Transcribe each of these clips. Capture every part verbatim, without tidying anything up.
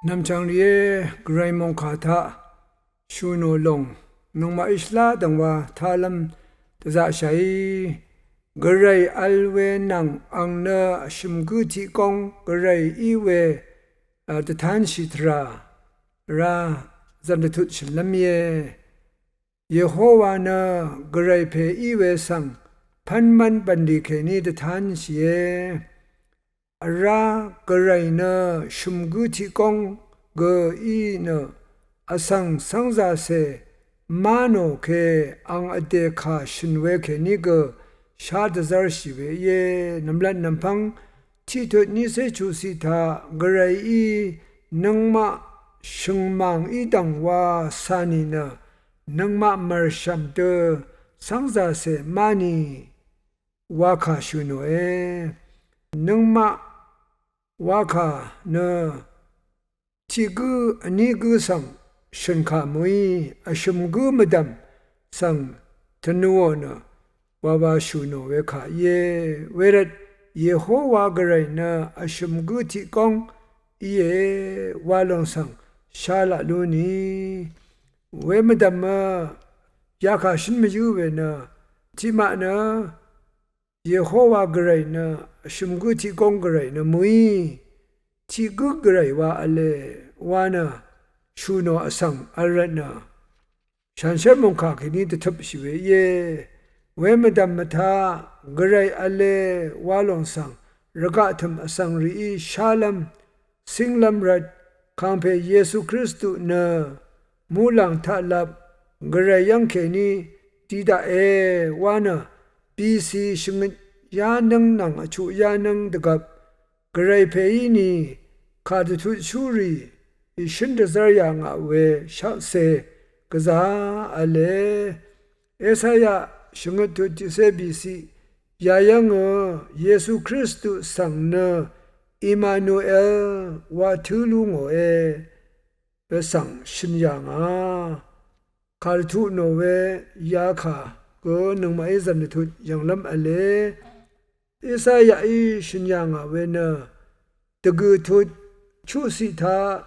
Nv̀mchv̀ng rìé, Gvray mòngkà taq shù nò lòng nøngmaqí shvlá dv̀ngwa tálv́m dvzaqshàí. Gvray vl we nvng ang nø vshø̀m gǿ tiq góng Gvray í we, a, dvtánshì tvrà rá zv̀n dvtut shø̀nlv́m íe. Yehowa nø Gvray pè í we svng pv́nmv́n bv̀nlì kèní dvtánshìe. Vrá Gvray nø shø̀m gǿ tiq góng gø í nø vsvng cv́ngzàcè má nò ke ang vdè kà shø̀n we kèní gø shá dvzv́rshì we íe. Nv̀mlat nv̀mpv́ng tiqtut nícé chuqciq taq Gvrayí nøngmaq shø̀ngmàng í dv̀ng wa cà nìnø nøngmaq mv̀rshv̀m dø cv́ngzàcè má nì wakà shø̀ nòe. Nøngmaq wakà nø tiq gǿ vní gǿ svng shø̀n kà mø̀í, vshø̀m gǿ mvdv̀m svng tvnuò nø wawa shù nò we kà íe. Wervt Yehowa Gvray nø vshø̀m gǿ tiq góng íe wa lòng svng shá laq lú nì. We mvdv̀mø yakà shǿn mvyǿ we nø tiqmaq nø Yehowa Gvray nø vshø̀m gǿ tiq góng Gvray nø mø̀í, tiq gǿ Gvray wa v̄le wa nø shù nò vsvng vl rvt nø shanshér mòngkà kèní dvtøpshì we íe. We mvdv̀m mvtaq Gvray v̄le wa lòng svng rvgaq tø̀m vsvng rìí shálv́m cínglv́m rvt kàngpè Yesu Kristu nø muqlàng taqlap Gvray yv́ng kèní di daqe wa nø B C shvngøt yánǿng nvng vchuq yánǿng dvgvp Gvray pèí ni kà dvtutshúrì shǿn dvzv́r yà ngà we shvkse gvzà v̄le. Esaya shvngøt tut tiqcé bìciq yayv́ngø Yesu Kristu svng nø Imanuel wa tǿ lú ngòe. Vsvng shø̀n yà ngà kà dvtut nò we yakà gø nøngmaqí zv̀n dvtut yv̀nglv́m v̄le. Esayaí shø̀n yà ngà we nø dvgø̀ tut chuqciq taq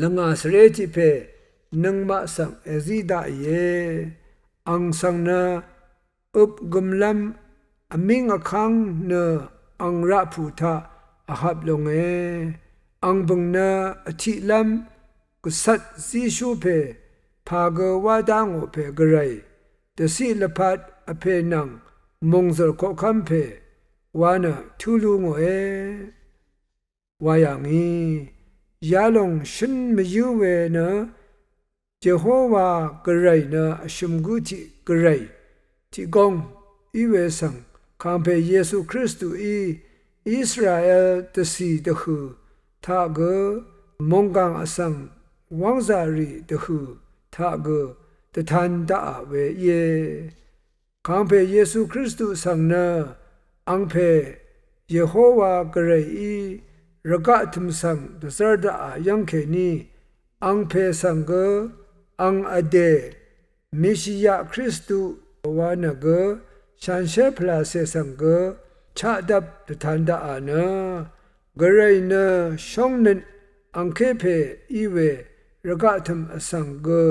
lvngà svré tiq pè nøngmaq svng èzí daqìe. Ang svng nø øp gømlv́m vmíng vkv́ng nø ang raqpù taq vhap longe. Ang bø̀ng nø vtiqlv́m gvcvt zíshú pè pà gø wá dá ngò pè Gvray dvciq lvpat vpè nvng mòngzø̀l koqkv́m pè wa nø tǿ lú ngòe wa yà ngì. Yalòng shǿn mvyǿ we nø Yehowa Gvray nø vshø̀m gǿ tiq Gvray tiq góng í we svng kàngpè Yesu Kristuí Israel dvcì dvhø̀ taq gø mònggàng vsvng wv́ngzà rì dvhø̀ taq gø dvtan daqà we íe. Kàngpè Yesu Kristu svng nø angpè Yehowa Gvrayí rvgaq tø̀m svng dvzv́r daqà yv́ng kèní angpè svng gø ang vdè Meshia Kristu wa nø gø shanshér pvlàcè svng gø chaqdvp dvtan daqà nø Gvray nø shóngnøt angké pè í we rvgaq tø̀m vsvng gø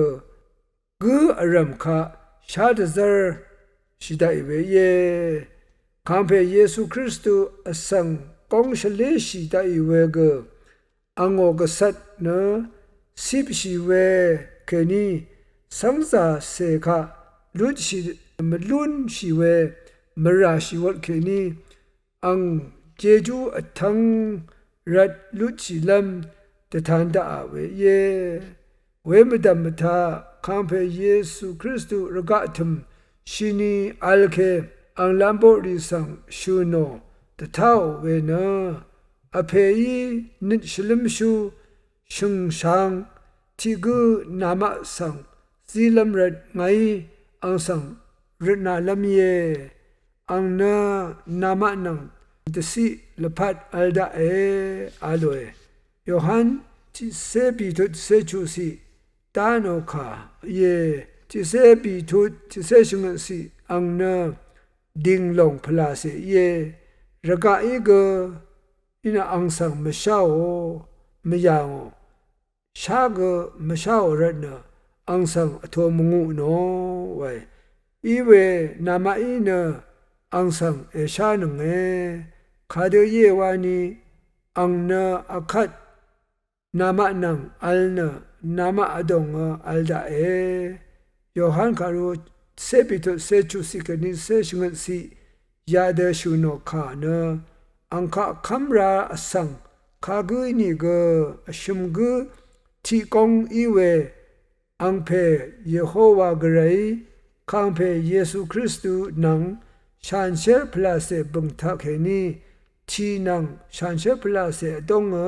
gǿ vrv̀m kaq shá dvzv́r shì daqì we íe. Kàngpè Yesu Kristu vsvng góng shvléshì daqì we gø angò gvcvt nø cipshì we kèní cv́ngzàcè kaq lutshì mvlúnshì we mvràshì wvt kèní ang jejú vtv́ng rvt lutshìlv́m dvtan daqà we íe. We mvdv̀m mvtaq kàngpè Yesu Kristu rvgaq tø̀m shini vl ke ang lamboqrì svng shø̀ nò dvtáò we nø vpèí nøt shvlǿmshú shø̀ngshang tiq gǿ namaq svng zílv́m rvt ngàí ang svng røtnalv́m íe. Ang nø namaq nvng dvciq lvpat vl daqe a lòe. Yohan tiqcé bìtut tiqcé chuqciq dá nò kà íe. Tiqcé bìtut tiqcé shvngøtciq ang nø dìng lòng pvlàcè íe. Rvgaqí gø í nø ang svng mvsháò. mvyà ngò. Shá gø mvsháò rvtnø ang svng vtō mvngú nò wae. Iwe namaqí nø ang svng èshánønge. Kadø íe wani ang nø akvt namaq nvng vl nø namaq vdòngø vl daqe. Yohan kàru cé Piter cé chuqciq kèní cé shvngøtciq yadø shø̀ nò kà nø ang kaq kv́m ra vsvng kagǿ ínìgø vshø̀m gǿ tiq góng í we angpè Yehowa Gvrayí kàngpè Yesu Kristu nvng shanshér pvlàcè bø̀ng taqkèní tì nvng shanshér pvlàcè vdóngø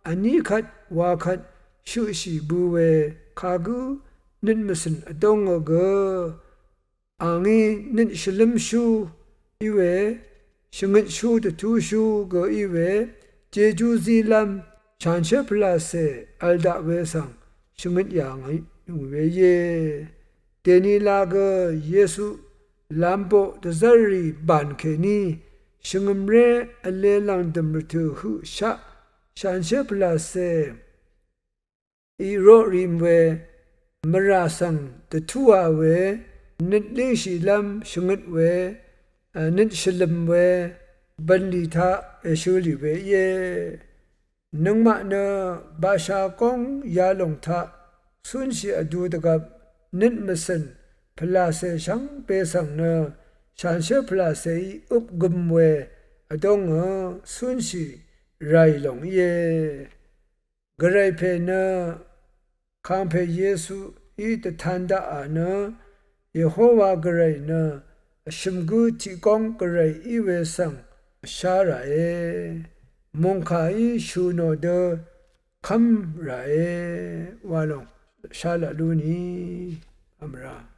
vní kvt wa kvt shøqshì bø we kagǿ nøt mvcø̀n vdóngø gø angí nøt shvlǿmshú í we, shvngøtshú dvtúshú gø í we, jejú zílv́m shanshér pvlàcè vl daq we svng shvngøt yà ngì we íe. Dèní la gø Yesu lamboq dvzv́rrì bàn kèní shvngø̀mré vle lv̀ngdø̀m rvtø̀ høqshaq shanshér pvlàcè iqroq rìm we mvrà svng dvtúà we nøt língshìlv́m shvngøt we nøt shvlø̀m we bv̀nlì taq èshølì we íe. Nøngmaq nø basha góng yalòng taq cúnshì vdu dvgvp nøt mvcø̀n pvlàcè shvngbe svng nø shanshér pvlàcèí øp gøm we vdóngø cúnshì ràì lòng íe. Gvray pè nø kàngpè Yesuí dvtan daqà nø Yehowa Gvray nø vshø̀m gǿ tiq góng Gvray í we svng shá ràe. Mòngkàí shø̀ nò dø kv́m ràe wa lòng shá laq lú ni vmra.